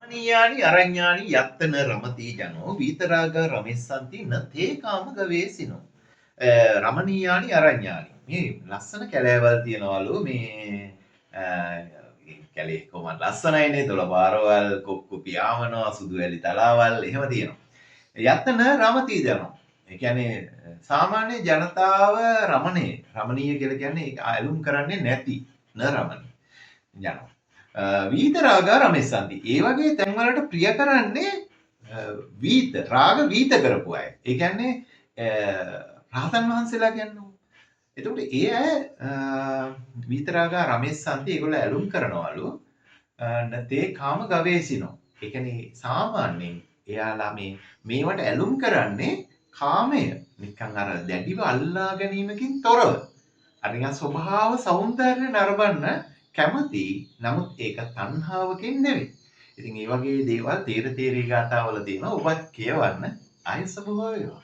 රමණීයානි අරඤ්ඤානි යත්තන රමති ජනෝ වීතරාගා රමෙස්සන්ති න තේ කාම ගවේසිනෝ. රමණීයානි අරඤ්ඤානි, මේ ලස්සන කැලෑවල් තියනවලු. මේ කැලේ කොහොමද ලස්සනයිනේ, දොළ පාරවල්, කොක්කු පියාඹනවා, සුදු වැලි තලාවල් එහෙම තියෙනවා. යත්තන රමති ජනෝ, ඒ කියන්නේ සාමාන්‍ය ජනතාව රමණේ, රමණීය කියලා කියන්නේ ඒක ඇලුම් කරන්නේ නැති, න රමණී ජනෝ වීත රාගා රමෙස්සන්ති. ඒ වගේ තැන්වලට ප්‍රිය කරන්නේ වීත රාග වීත කරපු අය. ඒ කියන්නේ රහතන් වහන්සේලා කියන්නේ. එතකොට ඒ අය වීත රාගා රමෙස්සන්ති, ඒගොල්ලෝ ඇලුම් කරනවලු. නතේ කාම ගවේෂිනෝ. ඒ කියන්නේ සාමාන්‍යයෙන් එයාලා මේ මේවට ඇලුම් කරන්නේ කාමය නිකන් අර දැඩිව අල්ලා ගැනීමකින් තොරව. අර නිකන් ස්වභාව සෞන්දර්ය නරඹන්න කැමති. නමුත් ඒක තණ්හාවකින් නෙවෙයි. ඉතින් ඒ වගේ දේවල් තේර තේරී ගාථාවල තියෙනවා. ඔබත් කියවන්න. ආයස බොහෝ වේවා.